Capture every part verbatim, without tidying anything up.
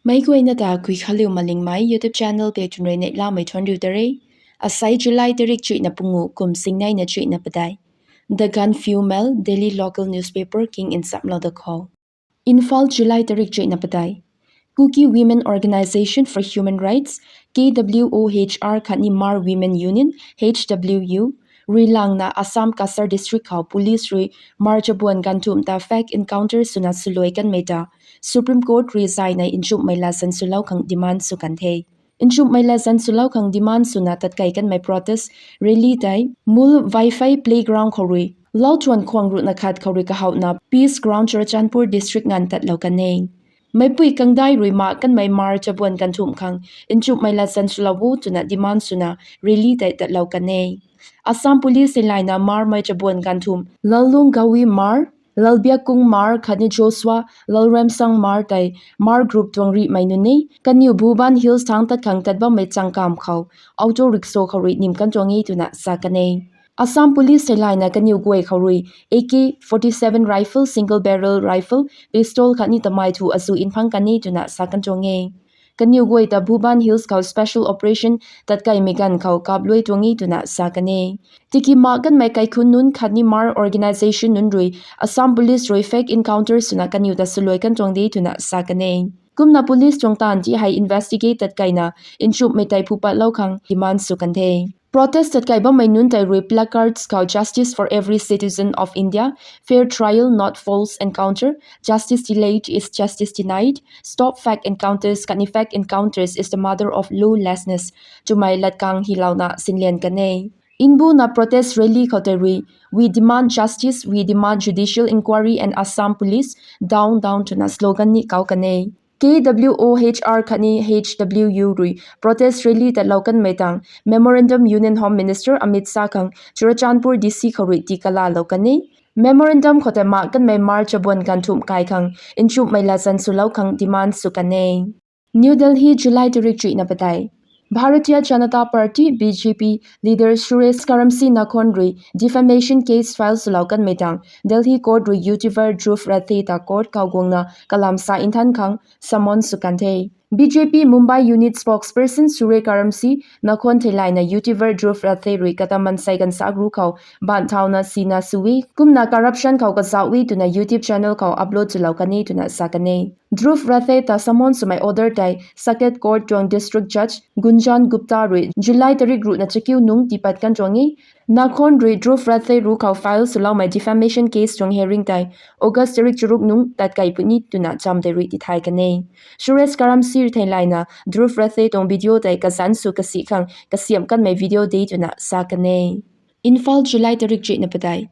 Meic guayna ta Kuikhanliu Malingmei YouTube channel tei twn rui neihlamei thuanc riu ta re. Asai July tarik chuihna pungu kum singneina chuihna padeih. The Gaanphiu Mail daily local newspaper king nchamlou da khou. Imphal, July tarik chuihna padeih. Kuki Women Organisation for Human Rights, K W O H R khatni Hmar Women Union, H W U, rui langna Assam Cachar District khou police rui Hmar chabuan ganvthumh ta fake encounter swna swluai kanmei ta Supreme Court rui zayna nchumhmei latzan swlou khang demand sw kan the. Nchumhmei latzan swlou khang demand swna tatkei kanmei protest rally tei Mul Vaiphei Playground khou rui lau thuan khwang ruhna khat khou rui kahouhna Peace Ground, Churachandpur District nganv tatlou kan e. Meicpui kangdai rui mak kanmei Hmar chabuan ganvthumh khang nchumhmei latzan swlou o twna demand swna rally tei tatlou kan e. Assam Police theilayna Hmarmei chabuan ganvthumh Lalung Gawi Hmar, Lalbiakung Hmar khatni Joshua Lalremsang Hmar tei Hmar group tuang rihmei nunc e. Kaniw Bhuban Hills thangc tat khang tat bammei changkam khou auto rickshaw khou rui nim kan tuang e twna sa kan e. Assam Police theilayna kaniw guay khou rui A K forty-seven rifle, single barrel rifle, pistol khatni tamei thu azu nphang kan e twna sa kan tuang e. Kaniw guay ta Bhuban Hills khou special operation tatkeimei ganv khou kapluai tuang e twna sa kan e. Tiki mak kanmei kaikhunc nunc khatni Hmar organisation nunc rui Assam Police rui fake encounter swna kaniw ta swluai kan tuang de twna sa kan e. Kumna police tuang taanv ti hei investigate tatkeina nchumhmei tei phupatlou khang demand sw kan the. Protest tatkei bammei nunc tei rui placards khou Justice for every citizen of India, fair trial, not false encounter, justice delayed is justice denied, stop fake encounters khatni fake encounters is the mother of lawlessness twmei latkang hylouna sinlian kan e. Mbuna protest rally khou tei rui We demand justice, we demand judicial inquiry and Assam Police down down twna slogan ni kau kan e. K W O H R khatni H W U rui protest rally tatlou kanmei tang memorandum Union Home Minister Amit Shah khang Churachandpur D C khou rui tikalalou kan e. Memorandum khou tei mak kanmei Hmar chabuan ganvthumh kai khang nchumhmei latzan swlou khang demand sw kan e. New Delhi, July tarik chuihna padeih. Bharatiya Janata Party, B J P, leader Suresh Karamshi Nakhon rui defamation case file swlou kanmei tang Delhi court rui YouTuber Dhruv Rahthe ta court khou guangna kalam sa nthan khang summon sw kan the. B J P Mumbai unit spokesperson Suresh Karamshi Nakhon theilayna YouTuber Dhruv Rahthe rui kata mansei ganvsaekc ruc khou baanc thauna sina sw e, kumna corruption khou kazauh e twna YouTube channel khou upload swlou kan e twna sa kan e. Dhruv Rahthe ta summon swmei order tei Saket Court tuang District Judge Gunjan Gupta rui July tarik ruhna chakiu nungc tiipat kan tuang e. Nakhon rui Dhruv Rahthe ruc khou file swloumei defamation case tuang hearing tei August tarik charuk nungc tatkei puni twna cham tei rui tithay kan e. Suresh Karamshi theilayna Dhruv Rahthe tuang video tei kazanc sw kasi khang kasiamh kanmei video de twna sa kan e. Imphal, July tarik chuihna padeih.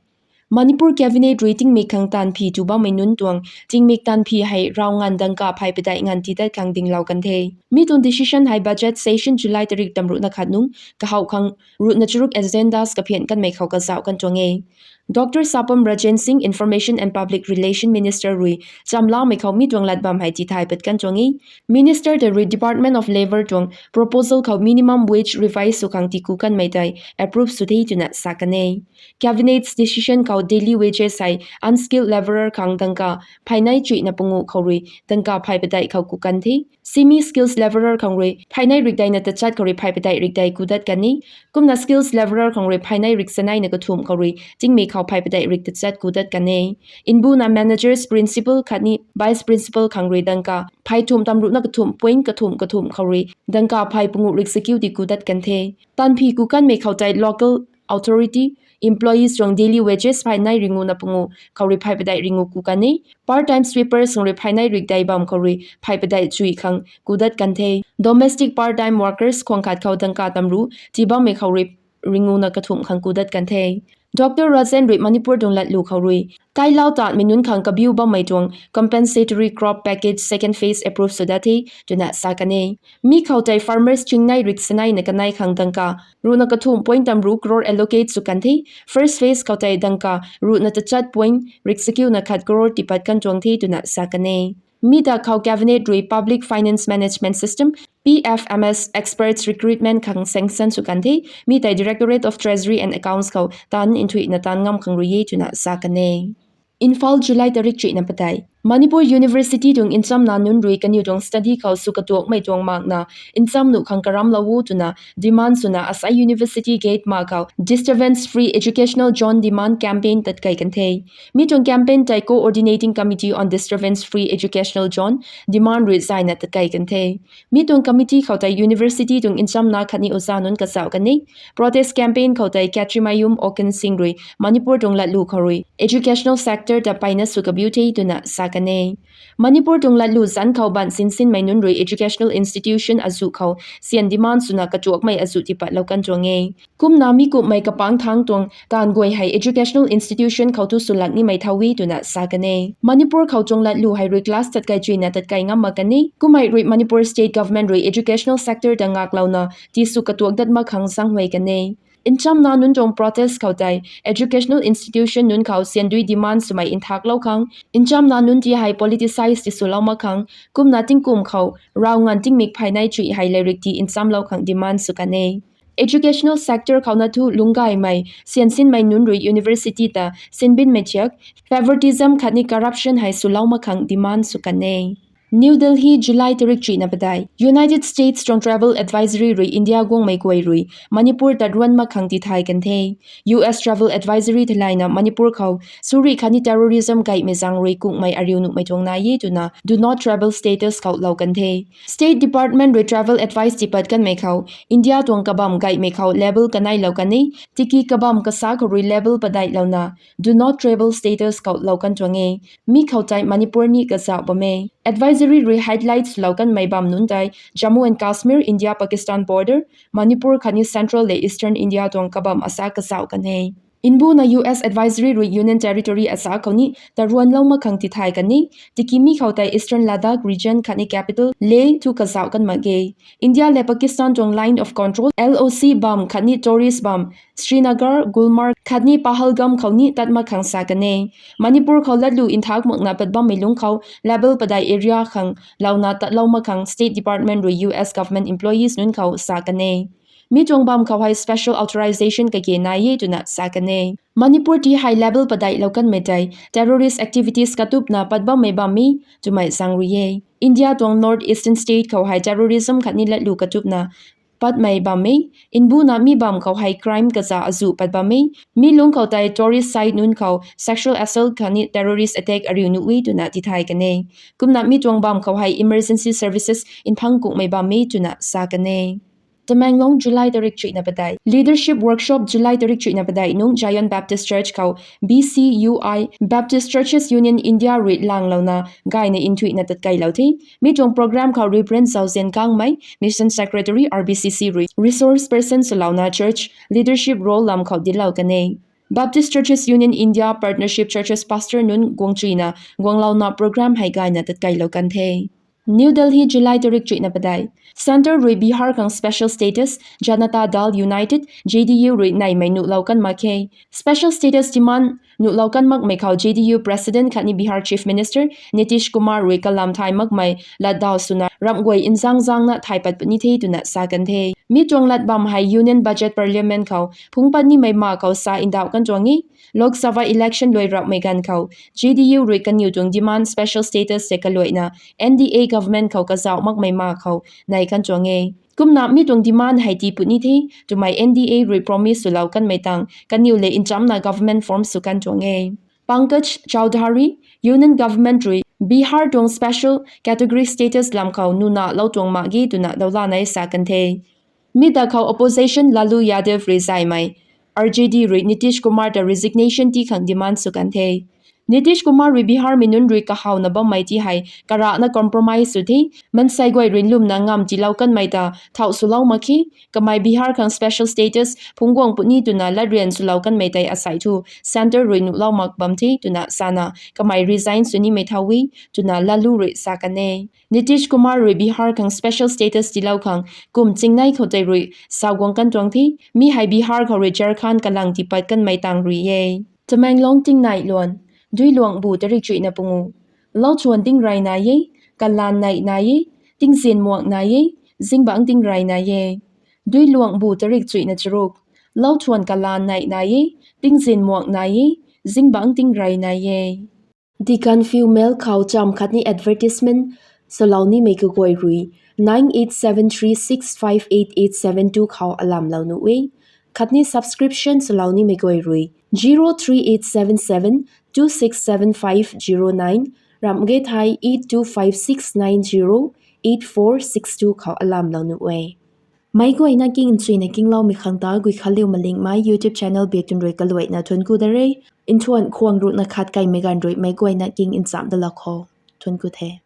Manipur Cabinet rui tingmik khang taanv phi tu bammei nunc tuang tingmik taanv phi hei rav nganv dangka phay padeih nganv tiitat khang dinglou kan the. Mi tuang decision hei budget session July tarik tamruhna khat nungc kahouh khang ruhna charuk agendas kaphian kanmei khou kazauh kan tuang e. Doctor Sapam Ranjan Singh, Information and Public Relation Minister rui chamlamei khou mi tuang lat bam hei tithay pat kan tuang e. Minister tei rui Department of Labour tuang proposal khou minimum wage revise sw khang tiku kanmei tei approve sw the twna sa kan e. Cabinet's decision khou daily wages hei unskilled labourer khang dangka phaynei chuihna pungu khou rui dangka phay padeih khou ku kan the. Semi skills labourer khang rui phaynei rikdeina tachat khou rui phay padeih rikdei kudat kan e. Kumna skills labourer khang rui phaynei rikchaneina kathumh khou rui tingmik khou phay padeih rik tachat kudat kan e. Mbuna managers, principal khatni vice principal khang rui dangka phaythumh tamruhna kathumh point kathumh kathumh khou rui dangka phay pungu riksakiu ti kudat kan the. Taanv phi ku kanmei khou tei local authority employees tuang daily wages phaynei ringuna pungu khou rui phay padeih ringu ku kan e. Part time sweepers khang rui phaynei rikdei bam khou rui phay padeih chui khang kudat kan the. Domestic part time workers khwang khat khou dangka tamruh tii bammei khou rui ringuna kathumh khang kudat kan the. Doctor Ranjan rui Manipur tuang latlu khou rui kailau tatmei nunc khang kabiu bammei tuang compensatory crop package second phase approve sw dat the twna sa kan e. Mi khou tei farmers chingnei rikchaneina kanei khang dangka ruhna kathumh point tamruh crore allocate sw kan the. First phase khou tei dangka ruhna tachat point riksakiuna khat crore tiipat kan tuang the twna sa kan e. Mi ta khou cabinet rui Public Finance Management System, P F M S experts recruitment khang sanction sw kan the. Mi tei Directorate of Treasury and Accounts khou taanv nthuihna taanv ngam khang rui e twna sa kan e. Imphal, July tarik chuihna padeih. Manipur University tuang nchamna nunc rui kaniw tuang study khou sw katuakmei tuang makna ncham nuh khang karamlou o twna demand swna asai university gate ma khou Disturbance Free Educational Zone Demand Campaign tatkei kan the. Mi tuang campaign tei Coordinating Committee on Disturbance Free Educational Zone Demand rui zayna tatkei kan the. Mi tuang committee khou tei university tuang nchamna khatni oza nunc kazauh kan e. Protest campaign khou tei Kyatrimayum Okensing rui Manipur tuang latlu khou rui educational sector ta peyna sw kabiu the twna sa kan e. Manipur tuang latlu zanc khou ban sinsinmei nunc rui educational institution azuh khou syan demand swna katuakmei azuh tipatlou kan tuang e. Kumna mi kumhmei kapangc thangc tuang taanv guay hei educational institution khou thu swlak nimei thau e twna sa kan e. Manipur khou tuang latlu hei rui class tatkei chuina tatkei ngam mak kan e. Kummei rui Manipur State Government rui educational sector ta ngaklouna tisw katuak dat mak khang zaenghuay kan e. Nchamna nunc tuang protest khou tei educational institution nunc khou syandui demand swmei nthaklou khang, nchamna nunc ti hei politicize tiswlou mak khang, kumna tingkum khou rav nganv tingmik phay nei chuih hei lairik ti nchamlou khang demand sw kan e. Educational sector khou na thu lungcgaymei syansinmei nunc rui university ta sinbinmei thiak favoritism khatni corruption hei swlou mak khang demand sw kan e. New Delhi, July tarik chuihna padeih. United States tuang travel advisory rui India guangmei guay rui Manipur tat ruan mak khang tithay kan the. U S travel advisory theilayna Manipur khou suri khatni terrorism gaymei zaeng rui kungmei ariu nuhmei tuang nai e twna do not travel status khou lou kan the. State Department rui travel advice tipat kanmei khou India tuang kabamv gaymei khou label kaneilou kan e, tiki kabamv kasa khou rui label padeihlouna do not travel status khou lou kan tuang e. Mi khou tei Manipur ni kazauh bam e. Advisory rui highlight swlou kanmei bam nunc tei Jammu and Kashmir, India-Pakistan border, Manipur khatni Central le Eastern India tuang kabamv asa kazauh kan e. Mbuna U S advisory rui Union Territory asa khou ni taruanlou mak khang tithay kan e, tiki mi khou tei Eastern Ladakh region khatni capital Leh thu kazauh kan mak ge. India le Pakistan tuang Line of Control, L O C bam khatni tourist bam Srinagar, Gulmarg khatni Pahalgam khou ni tat mak khang sa kan e. Manipur khou latlu nthak makna pat bammei lungc khou label padeih area khang louna tatlou mak khang State Department rui U S government employees nunc khou sa kan e. Mi tuang bam khou hei special authorization kage nai e twna sa kan e. Manipur ti hei label padeih lou kanmei tei terrorist activities katupna pat bammei bam e twmei zaeng rui e. India tuang North Eastern state khou hei terrorism khatni latlu katupna patmei bam e. Mbuna mi bam khou hei crime kaza azuh pat bam e. Mi lungc khou tei tourist site nunc khou sexual assault khatni terrorist attack ariu nuh e twna tithay kan e. Kumna mi tuang bam khou hei emergency services nphang kungmei bam e twna sa kan e. Tamenglong, July tarik chuihna padeih. Leadership Workshop July tarik chuihna padeih nung Zion Baptist Church khou B C U I, Baptist Churches Union India rui langlouna gayna nthuihna tatkeilou the. Mi tuang program khou Reverend Zauzian Kangmei, Mission Secretary, R B C C rui resource person swlouna church leadership role lam khou dinclou kan e. Baptist Churches Union India Partnership Churches Pastor nunc guangchuina guanglouna program hei gayna tatkeilou kan the. New Delhi, July tarik chuihna padeih. Centre rui Bihar khang special status, Janata Dal United, J D U rui neimei nuhlou kan mak khe. Special status demand nuhlou kan makmei khou J D U President khatni Bihar Chief Minister Nitish Kumar rui kalam thay makmei latdaw swna ramh guay nzang zangna thay pat puni the twna sa kan the. Mi tuang lat bam hei Union Budget Parliament khou phungc pat nimei ma khou sa ndauh kan tuang e. Lok Sabha election luai rapmei ganv khou J D U rui kaniw tuang demand special status tei kaluaina N D A government khou kazauh makmei ma khou nei kan tuang e. Kumna mi tuang demand hei tii puni the twmei N D A rui promise swlou kanmei tang kaniw le nchamna government form sw kan tuang e. Pankaj Chaudhary, Union government rui Bihar tuang special category status lam khou nuna lou tuang mak ge twna daula nei sa kan the. Mi ta khou opposition Lalu Yadav rui zaymei R J D rui Nitish Kumar ta resignation tii khang demand sw kan the. Nitish Kumar rui Bihar mei nunc rui kahawna bammei ti hei karana compromise sw the. Mansei guay rui lwmna ngamv tiilou kanmei ta thauh swlou mak khe. Kamei Bihar khang special status phungc guang puni twna latryan swlou kanmei tei asei thu centre rui nuhlou mak bam the twna sana kamei resign sw nimei thau e twna Lalu rui sa kan e. Nitish Kumar rui Bihar khang special status tiilou khang kum chingnei khou tei rui sa guang kan tuang the. Mi hei Bihar khou rui Jharkhand kalang tiipat kanmei tang rui e. Tamenglong tingnai luan, Duiluangbu tarik chuihna pungu. Lau chuan tingrey nai e, kalan neih nai e, tingzin muak nai e, zingbangc tingrey nai e. Duiluangbu tarik chuihna charuk. Lau chuan kalan neih nai e, tingzin muak nai e, zingbangc tingrey nai e. The Gaanphiu Mail khou chamv khatni advertisement swlou nimei kaguay rui nine eight seven three six five eight eight seven two khou alamlou nuh e. Khatni subscription swlou nimei guay rui zero three eight seven seven two six seven five zero nine, ramh ge thei eight two five six nine zero eight four six two khou alamlou nuh e. Meic guayna king nchuina kingloumei khang ta Guikhanliu Malingmei YouTube channel biak tun rui kaluaina thuanc ku da re. Nthuan khwang ruhna khat kaimei ganv rui meic guayna king nchamh dalou kho. Thuanc ku the.